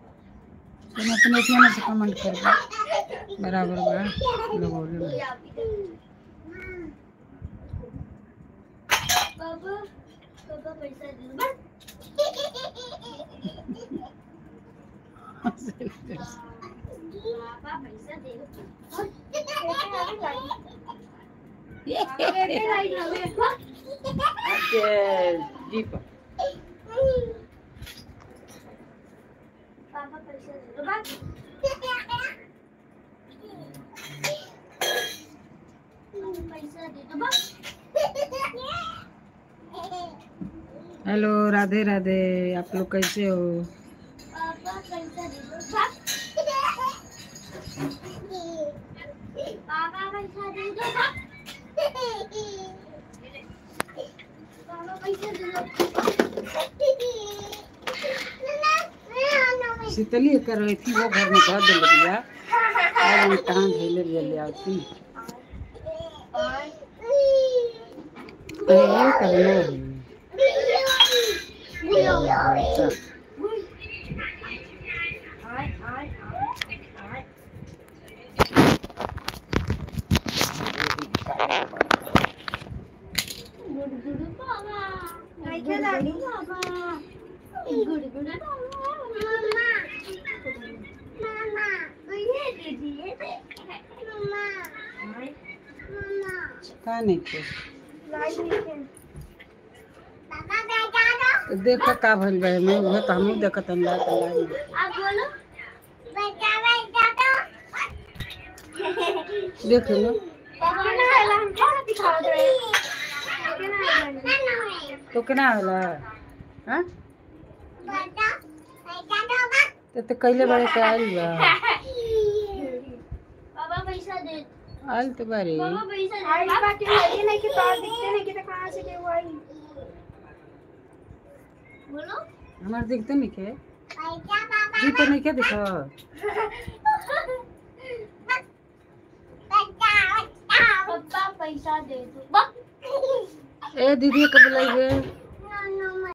अपने अपने से कमेंट कर बराबर बा लगोले। पापा पापा पैसा दे दो बस। पापा पैसा दे दो। जी पापा पैसा दे दो बस। पैसा दे दो बस। हेलो राधे राधे, आप लोग कैसे हो? पापा पैसा दे दो। पापा पैसा दे दो। पापा पैसा दे दो। शीतली कर रही थी वो घर में धर दे लिया और कहाँ झेले ले आती करना है। का नहीं तो देखो का भइल बा मैं उहे तो हमहू देखत हन लाइट आप बोलो देख लो तो केना होला हां तो कैले बड़े के आइल बा। बाबा पैसा दे आइल तो बारी बाबा पैसा दे आइल बाकी ये नहीं कि तार दिखते नहीं कि तो कहां से के वो आई बोलो हमार दिखते नहीं के जी पर नहीं के दिखो। पापा पैसा दे दो। ए दीदी के बुलाइए।